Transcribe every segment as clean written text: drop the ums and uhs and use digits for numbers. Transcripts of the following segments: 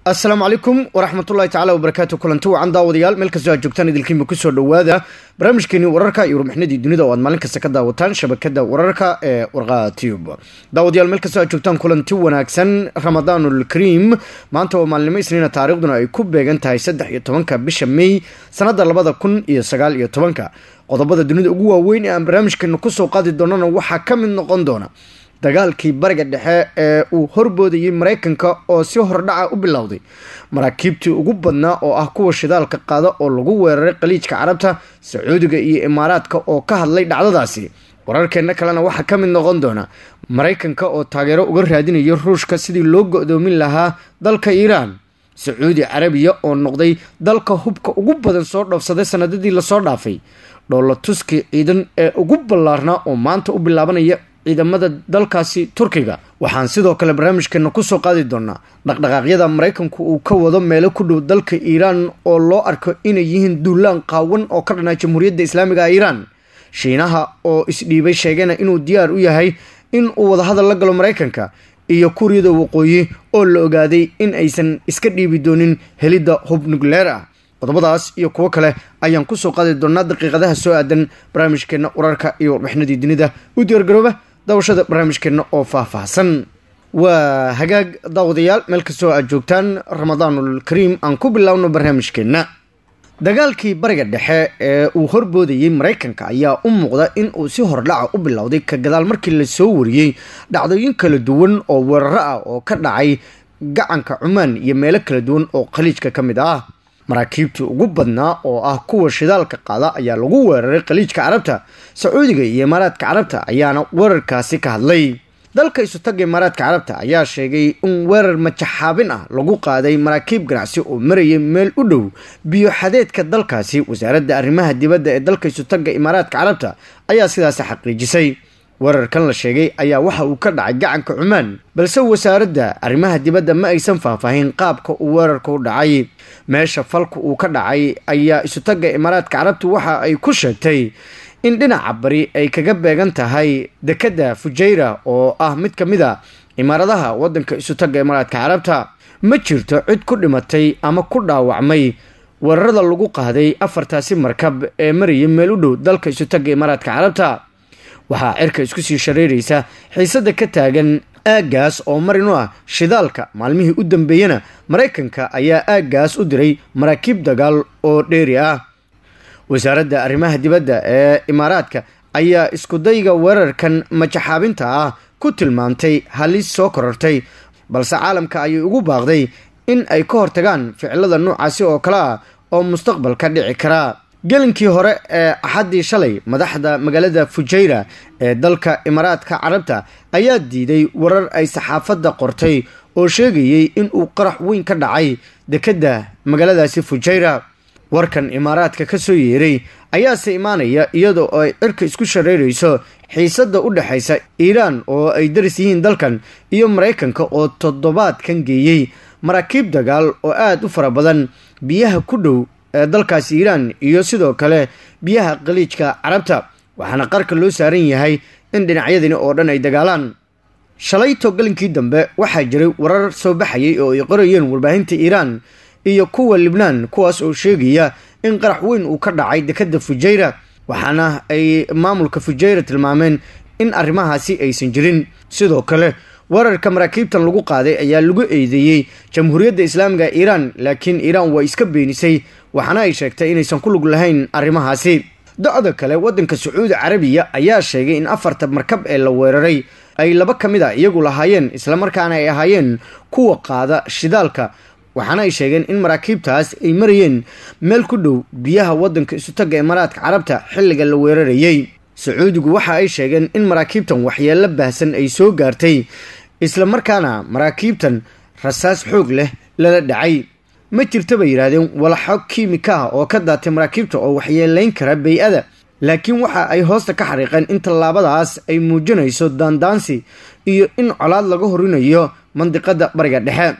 Asalaamu calaykum waraxmatullahi tacala wabarakaatu. Kulanti wacan daawadayaal, meel kastoo aad joogtaan idilkiinba kusoo dhowaada barnaamijkeeni wararka iyo warbixinadii dunida oo aad maalin kasta ka daawataan shabakada wararka ee Warqaa Tube. Daawadayaal, meel kastoo aad joogtaan, kulanti wanaagsan, Ramadaanul Kariim. Maanta waa maalinimo Isniina, taariikhduna ay ku beegan tahay 13-ka bisha May sanada 2019-ka. Qodobada dunida ugu waaweyn ee aan barnaamijkeena kusoo qaadi doonana waxaa ka mid noqon doona dagaalkii Bariga Dhexe ee uu horboodayay Mareykanka oo si hordhaca u bilowday, maraakiibtii ugu badnaa oo ah kuwa shidaalka qaada oo lagu weeraray Qaliijka Carabta, Sacuudiga iyo Imaaraadka oo ka hadlay dhacdadaasi. Wararkeena kalena waxaa ka mid noqon doona Mareykanka oo taageero uga raadinaya Ruushka sidii loo go-doomin lahaa dalka Iiraan, Sacuudi Carabiya oo noqday dalka hubka ugu badan soo dhoofsaday sanadadii lasoo dhaafay, dhoolatuski ciidan ee ugu ballaarnaa oo maanta u bilaabanaya ciidamada dalkaasi Turkiga. Waxaan sidoo kale barnaamijkeena kusoo qaadi doonaa dhaqdhaqaaqyada Maraykanku uu ka wado meelo ku dhow dalka Iiraan oo loo arko inay yihiin duulaan qaawan oo ka dhanaa Jamhuuriyadda Islaamiga Iiraan, Shiinaha oo isdhiibay sheegana inuu diyaar u yahay in uu wadahadal la galo Maraykanka, iyo Kuuriyada Waqooyi oo la ogaaday in aysan iska dhiibi doonin helidda hub nukleer ah. Qodobadaas iyo kuwo kale ayaan kusoo qaadi doonaa daqiiqadaha soo aadan barnaamijkeena wararka iyo warbixinadii dunida. U diyaargarooba daawashada barnaamijkeena oo faahfaahsan. Waa hagaag daawadayaal, meel kastoo aad joogtaan, Ramadaanul Kariim. Aan ku bilaawno barnaamijkeenna. Dagaalkii Bariga Dhexe ee uu horboodayey Maraykanka ayaa u muuqda in uu si hordhaca u bilowday ka gadaal markii lasoo wariyey dhacdooyin kala duwan oo weeraro ah oo ka dhacay gacanka Cumaan iyo meelo kala duwan oo Khaliijka ka mid ah. Maraakiibtii ugu badnaa oo ah kuwa shidaalka qaada ayaa lagu weeraray Khaliijka Carabta. Sacuudiga iyo Imaaraadka Carabta ayaana weerarkaasi ka hadlay. Dalka Isutaga Imaaraadka Carabta ayaa sheegay in weerar majaxaabin ah lagu qaaday maraakiib ganacsi oo marayay meel u dhow biyo xadeedka dalkaasi. Wasaaradda arrimaha dibadda ee dalka Isutaga Imaaraadka Carabta ayaa sidaasi xaqiijisay. Weerarkan la sheegay ayaa waxa uu ka dhacay gacanka Cumaan, balse wasaaradda arrimaha dibadda ma aysan faahfaahin qaabka uu weerarka u dhacay. Meesha falka uu ka dhacay ayaa Isutaga Imaaraadka Carabtu waxa ay ku sheegtay in dhinaca bari ay kaga beegan tahay dekadda Fujayra oo ah mid ka mid a imaaradaha wadanka Isutaga Imaaraadka Carabta. Ma jirto cid ku dhimatay ama ku dhaawacmay weerarada lagu qaaday afartaasi markab ee marayay meel u dhow dalka Isutaga Imaaraadka Carabta. Waxaa cirka isku sii shareeraysa xiisadda ka taagan aaggaas oo marin u ah shidaalka. Maalmihii u dambeeyena Maraykanka ayaa aaggaas u diray maraakiib dagaal oo dheeri ah. Wasaaradda arrimaha dibadda ee Imaaraadka ayaa iskudayga weerarkan majaxaabinta ah ku tilmaamtay halis soo korortay, balse caalamka ayay ugu baaqday in ay ka hortagaan ficilada noocaasi oo kale ah oo mustaqbalka dhici kara. Gelinkii hore ee Axaddii shalay, madaxda magaalada Fujayra ee dalka Imaaraadka Carabta ayaa diiday warar ay saxaafadda qortay oo sheegayay in uu qarax weyn ka dhacay dekedda magaaladaasi Fujayra. Warkan Imaaraadka ka soo yeeray ayaase imaanaya iyadoo ay cirka isku shareerayso xiisadda u dhexaysa Iiraan oo ay daris yihiin dalkan iyo Maraykanka oo toddobaadkan geeyey maraakiib dagaal oo aada u fara badan biyaha ku dhow ee dalkaasi Iiraan iyo sidoo kale biyaha Qaliijka Carabta, waxaana qarka loo saaran yahay in dhinacyadani oo dhan ay dagaalaan. Shalayto galinkii dambe waxaa jiray warar soo baxayay oo ay qorayeen warbaahinta Iiraan iyo kuwa Libnaan, kuwaas oo sheegaya in qarax weyn uu ka dhacay dekadda Fujayra, waxaana ay maamulka Fujayra tilmaameen in arrimahaasi aysan jirin. Sidoo kale weerarka maraakiibtan lagu qaaday ayaa lagu eedeeyey Jamhuuriyadda Islaamiga Iiraan, laakiin Iiraan waa iska beenisay, waxaana ay sheegtay inaysan ku lug lahayn arrimahaasi. Docda kale, wadanka Sacuudi Carabiya ayaa sheegay in afarta markab ee la weeraray ay laba ka mid a iyagu lahaayeen, islamarkaana ay ahaayeen kuwa qaada shidaalka, waxaana ay sheegeen in maraakiibtaas ay marayeen meel ku dhow biyaha wadanka Isutaga Imaaraadka Carabta xilliga la weerarayey. Sacuudigu waxa ay sheegeen in maraakiibtan waxyeello baahsan ay soo gaartay, islamarkaana maraakiibtan rasaas xoog leh lala dhacay. Ma jirta, bay yidhaahdeen, walaxo kiimika ah oo ka daatay maraakiibta oo waxyeelayn kara bay-ada, laakiin waxa ay hoosta ka xariiqeen in tallaabadaas ay muujinayso daandaansi iyo in colaad laga horinayo mandiqada Bariga Dhexe.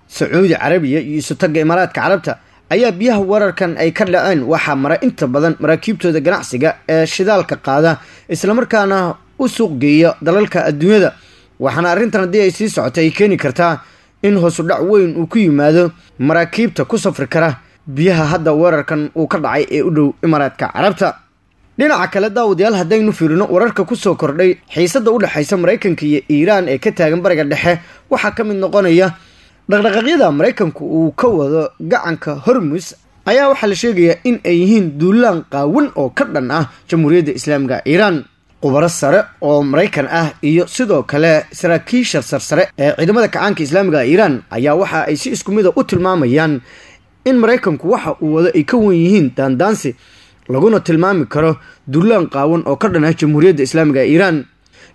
Sacuudi Carabiya iyo Isutaga Imaaraadka Carabta ayaa biyaha weerarkan ay ka dhaceen waxaa mara inta badan maraakiibtooda ganacsiga ee shidaalka qaada, islamarkaana u suuq geeya dalalka adduunyada, waxaana arrintan haddii ay sii socotay ay keeni kartaa in hoos u dhac weyn uu ku yimaado maraakiibta ku safri kara biyaha hadda weerarkan uu ka dhacay ee u dhow Imaaraadka Carabta. Dhinaca kale daawadayaal, haddaynu fiirino wararka ku soo kordhay xiisadda u dhexaysa Maraykanka iyo Iiraan ee ka taagan Bariga Dhexe, waxaa ka mid noqonaya dhaqdhaqaaqyada Maraykanku uu ka wado gacanka Hormuz ayaa waxaa la sheegayaa in ay yihiin duulaan qaawan oo ka dhan ah Jamhuuriyadda Islaamiga Iiraan. Khubaro sare oo Maraykan ah iyo sidoo kale saraakiisha sarsare ee ciidamada kacaanka Islaamiga Iiraan ayaa waxa ay si isku mid ah u tilmaamayaan in Maraykanku waxa uu wado ay ka wan yihiin daandaansi, laguna tilmaami karo duulaan qaawan oo ka dhan ah Jamhuuriyadda Islaamiga Iiraan.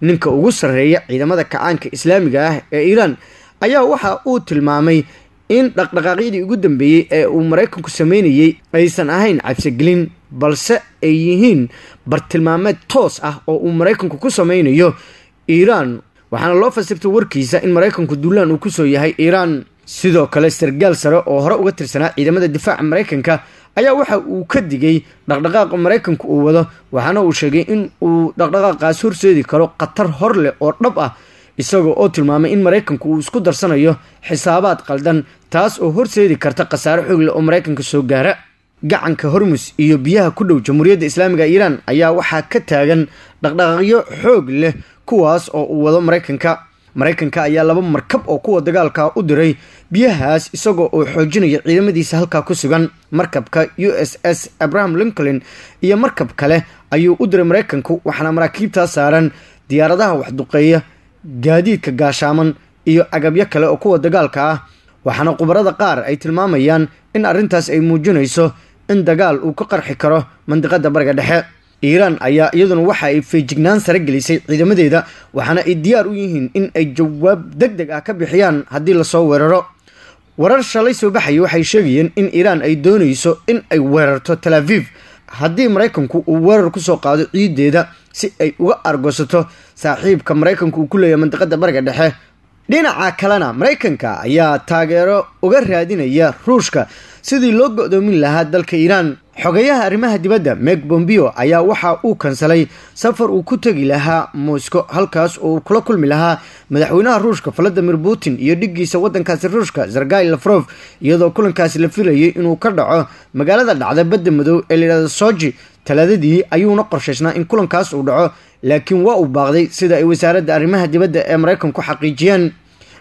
Ninka ugu sarreeya ciidamada kacaanka Islaamiga ah ee Iiraan ayaa waxa uu tilmaamay in dhaqdhaqaaqyadii ugu dambeeyey ee uu Maraykanku sameynayay aysan ahayn cabsigelin, balse ay yihiin bartilmaameed toos ah oo uu Maraykanku ku sameynayo Iiraan. Waxaana loo fasirtay warkiisa in Maraykanku duulaan uu kusoo yahay Iiraan. Sidoo kale sargaal sare oo hore uga tirsanaa ciidamada difaaca Maraykanka ayaa waxa uu ka digay dhaqdhaqaaqa Maraykanku uu wado, waxaana uu sheegay in uu dhaqdhaqaaqaas horseedi karo khatar hor leh oo dhab ah, isagoo oo tilmaamay in Maraykanku uu isku darsanayo xisaabaad qaldan, taas oo horseedi karta khasaare xoog leh oo Maraykanka soo gaara. Gacanka Hormuz iyo biyaha ku dhow Jamhuuriyadda Islaamiga Iiraan ayaa waxaa ka taagan dhaqdhaqaaqyo xoog leh kuwaas oo uu wado Maraykanka. Maraykanka ayaa 2 markab oo kuwa dagaalka u diray biyahaas isagoo oo xoojinaya ciidamadiisa halkaa ku sugan. Markabka USS Abraham Lincoln iyo markab kale ayuu u diray Maraykanku, waxaana maraakiibtaa saaran diyaaradaha waxduqeeya, gaadiidka gaashaaman iyo agabyo kale oo kuwa dagaalka ah. Waxaana khubarada qaar ay tilmaamayaan in arrintaas ay muujinayso in dagaal uu ka qarxi karo mandiqada Bariga Dhexe. Iiraan ayaa iyaduna waxa ay feejignaan sare gelisay ciidamadeeda, waxaana ay diyaar u yihiin in ay jawaab degdeg ah ka bixiyaan haddii lasoo weeraro. Warar shalay soo baxayay waxay sheegayeen in Iiraan ay doonayso in ay weerarto Tel Aviv haddii Maraykanku uu weerar kusoo qaado ciideeda, si ay uga argoosato saaxiibka Maraykanku uu ku leeyahay mandiqada Bariga Dhexe. Dhinaca kalena Maraykanka ayaa taageero uga raadinaya Ruushka sidii loo go'doomin lahaa dalka Iiraan. Xogayaha arrimaha dibadda Mike Pompeo ayaa waxa uu kansalay safar uu ku tegi lahaa Moscow, halkaas oo uu kula kulmi lahaa madaxweynaha Ruushka Vladimir Putin iyo dhiggiisa waddankaasi Ruushka Sergey Lavrov, iyadoo kulankaasi la filayay inuu ka dhaco magaalada dhacda badda madow ee la yidhahdo Sochi. Talaadadii ayuuna qorshaysnaa in kulankaas uu dhaco, laakiin waa uu baaqday sida ay wasaaradda arrimaha dibadda ee Maraykanku xaqiijiyeen.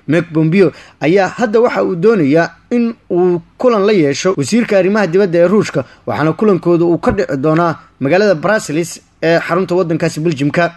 Mike Pompeo ayaa hadda waxa uu doonayaa in uu kulan la yeesho wasiirka arrimaha dibadda ee Ruushka, waxaana kulankooda uu ka dhici doonaa magaalada Brussels ee xarunta waddankaasi Belgiumka.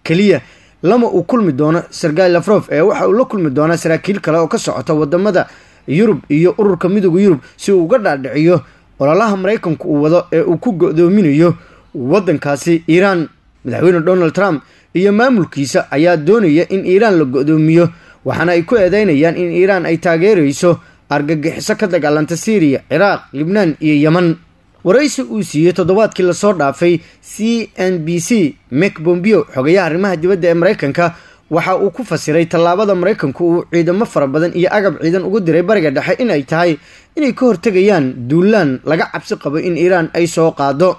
Kaliya lama uu kulmi doono Sergey Lavrov ee waxa uu la kulmi doonaa saraakiil kale oo ka socota wadamada Yurub iyo ururka Midowga Yurub si uu uga dhaadhiciyo ololaha Maraykanku uu wado ee uu ku go'doominayo waddankaasi Iiraan. Madaxweyne Donald Trump iyo maamulkiisa ayaa doonaya in Iiraan la go'doomiyo, waxaana ay ku eedeynayaan in Iiraan ay taageerayso argagixiso ka dagaalanta Syria, Ciraaq, Libnaan iyo Yemen. Waraysi uu siiyey toddobaadkii lasoo dhaafay CNBC, Mike Pompeo, xogayaha arrimaha dibadda ee Maraykanka, waxa uu ku fasiray tallaabada Maraykanku uu ciidamo fara badan iyo agab ciidan ugu diray Bariga Dhexe in ay tahay inay ka hortegayaan duulaan laga cabsi qabo in Iiraan ay soo qaado.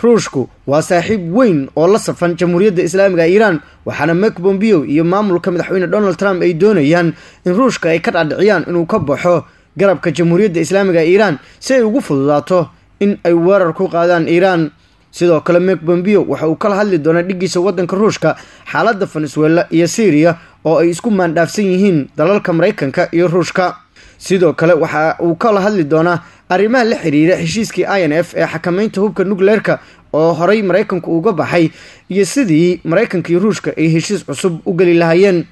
Ruushku waa saaxiib weyn oo la safan Jamhuuriyadda Islaamiga Iiraan, waxaana Mike Pompeo iyo maamulka madaxweyne Donald Trump ay doonayaan in Ruushka ay ka dhaadhiciyaan inuu ka baxo garabka Jamhuuriyadda Islaamiga Iiraan si ay ugu fududaato in ay weerar ku qaadaan Iiraan. Sidoo kale Mike Pompeo waxa uu kala hadli doonaa dhiggiisa waddanka Ruushka xaaladda Venezuela iyo Syria oo ay isku maandhaafsan yihiin dalalka Maraykanka iyo Ruushka. Sidoo kale waxa uu kala hadli doonaa arrimaha la xiriira heshiiskii INF ee xakameynta hubka nukleerka oo horay Maraykanku uga baxay iyo sidii Maraykanka iyo Ruushka ay heshiis cusub u geli lahaayeen.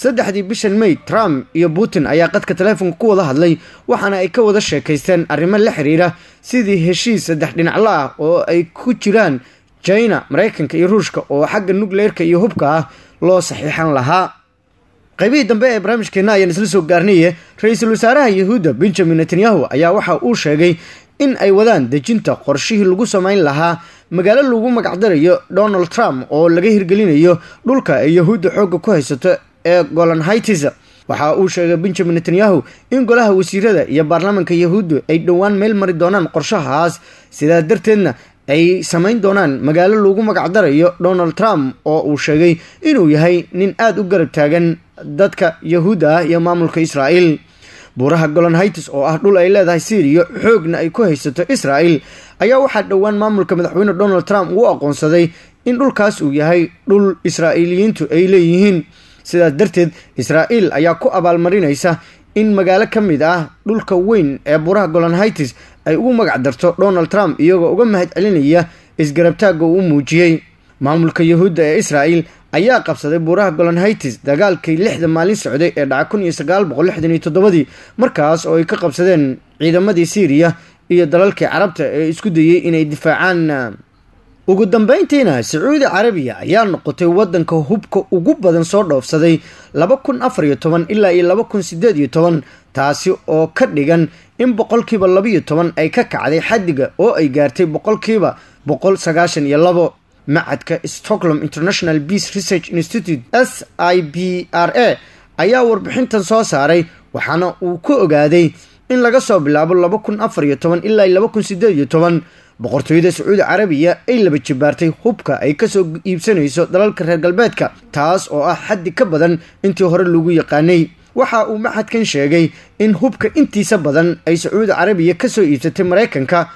3dii bishan May, Trump iyo Putin ayaa qadka taleefonka ku wada hadlay, waxaana ay ka wada sheekaysteen arrimo la xiriira sidii heshiis 3 dhinacla ah oo ay ku jiraan China, Maraykanka iyo Ruushka oo xagga nukleerka iyo hubka ah loo saxiixan lahaa. Qaybihii dambe ee barnaamijkeena ayaan isla soo gaarnaye. Ra-iisul wasaaraha Yahuudda Benjamin Netanyahu ayaa waxa uu sheegay in ay wadaan dejinta qorshihii lagu samayn lahaa magaalo lagu magacdarayo Donald Trump oo laga hirgelinayo dhulka ay Yahuudda xoogga ku haysato ee Golan Heights. Waxa uu sheegay Benjamin Netanyahu in golaha wasiirada iyo baarlamaanka Yahuuddu ay dhowaan meel mari doonaan qorshahaas, sidaa darteedna ay samayn doonaan magaalo lagu magacdarayo Donald Trump oo uu sheegay inuu yahay nin aad u garab taagan dadka Yahuudda ah iyo maamulka Israa'iil. Buuraha Golan Heights oo ah dhul ay leedahay Syria xoogna ay ku haysato Israa'iil ayaa waxaa dhowaan maamulka madaxweyne Donald Trump uu aqoonsaday in dhulkaas uu yahay dhul Israa'iiliyiintu ay leeyihiin. Sidaas darteed Israa'iil ayaa ku abaalmarinaysa in magaalo ka mid ah dhulka weyn ee buuraha Golan Heights ay ugu magac darto Donald Trump, iyagoo uga mahad celinaya isgarabtaagga uu muujiyey. Maamulka Yahuudda ee Israa'iil ayaa qabsaday buuraha Golan Heights dagaalkii 6 maalin socday ee dhaca 1967, markaas oo ay ka qabsadeen ciidamadii Syria iyo dalalkii Carabta ee isku dayay inay difaacaan. Ugu dambeyntiina Sacuudi Carabiya ayaa noqotay wadanka hubka ugu badan soo dhoofsaday 2014 ilaa iyo 2018, taasi oo ka dhigan in 12% ay ka kacday xaddiga oo ay gaartay 192%. Macadka Stockholm International Peace Research Institute SIPRA ayaa warbixintan soo saaray, waxaana uu ku ogaaday in laga soo bilaabo 2014 ilaa 2018 boqortooyada Sacuudi Carabiya ay laba jibaartay hubka ay kasoo iibsanayso dalalka reer galbeedka, taas oo ah xaddi ka badan intii hore lagu yaqaanay. Waxa uu macadkan sheegay in hubka intiisa badan ay Sacuudi Carabiya kasoo iibsatay Mareykanka,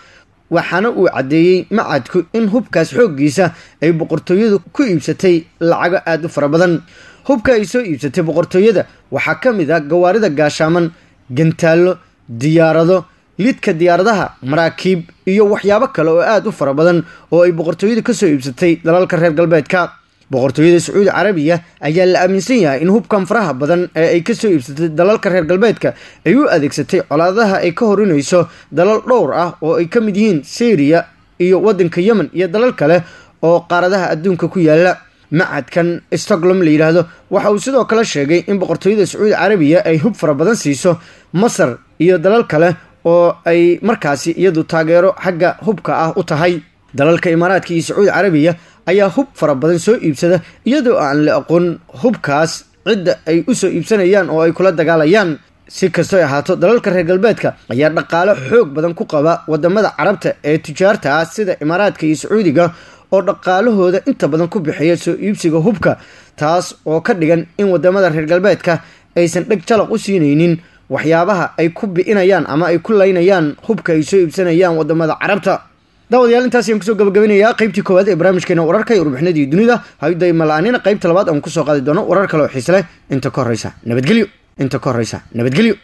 waxaana uu caddeeyey macadku in hubkaas xooggiisa ay boqortooyadu ku iibsatay lacago aad u fara badan. Hubka ay soo iibsatay boqortooyada waxaa ka mid ah gawaarida gaashaaman, gantaallo, diyaarado, lidka diyaaradaha, maraakiib iyo waxyaabo kale oo aad u fara badan oo ay boqortooyadu kasoo iibsatay dalalka reer galbeedka. Boqortooyada Sacuudi Carabiya ayaa la aaminsan yahay in hubkan faraha badan ee ay kasoo iibsatay dalalka reer galbeedka ay u adeegsatay colaadaha ay ka horinayso dalal dhowr ah oo ay ka mid yihiin Syria iyo wadanka Yemen iyo dalal kale oo qaaradaha adduunka ku yaala. Macadkan Stockholm la yiraahdo waxa uu sidoo kale sheegay in boqortooyada Sacuudi Carabiya ay hub fara badan siiso Masar iyo dalal kale oo ay markaasi iyadu taageero xagga hubka ah u tahay. Dalalka Imaaraadka iyo Sacuudi Carabiya ayaa hub fara badan soo iibsada iyadoo aan la aqoon hubkaas cidda ay u soo iibsanayaan oo ay kula dagaalayaan. Si kastoo ay ahaato, dalalka reer galbeedka ayaa dhaqaale xoog badan ku qaba wadamada Carabta ee tujaarta ah sida Imaaraadka iyo Sacuudiga oo dhaqaalahooda inta badan ku bixiya soo iibsiga hubka, taas oo ka dhigan in wadamada reer galbeedka aysan dheg jalaq u siinaynin waxyaabaha ay ku bi'inayaan ama ay ku laynayaan hubka ay soo iibsanayaan wadamada Carabta. Daawadayaal, intaas ayaan kusoo gabagabinayaa qaybtii koowaad ee barnaamijkeena wararka iyo warbixinadii dunida. Hayday mala'aanina qaybta labaad aan kusoo qaadi doono warar kale oo xiise leh. Inta ka horreysa nabadgelyo, inta ka horreysa nabadgelyo.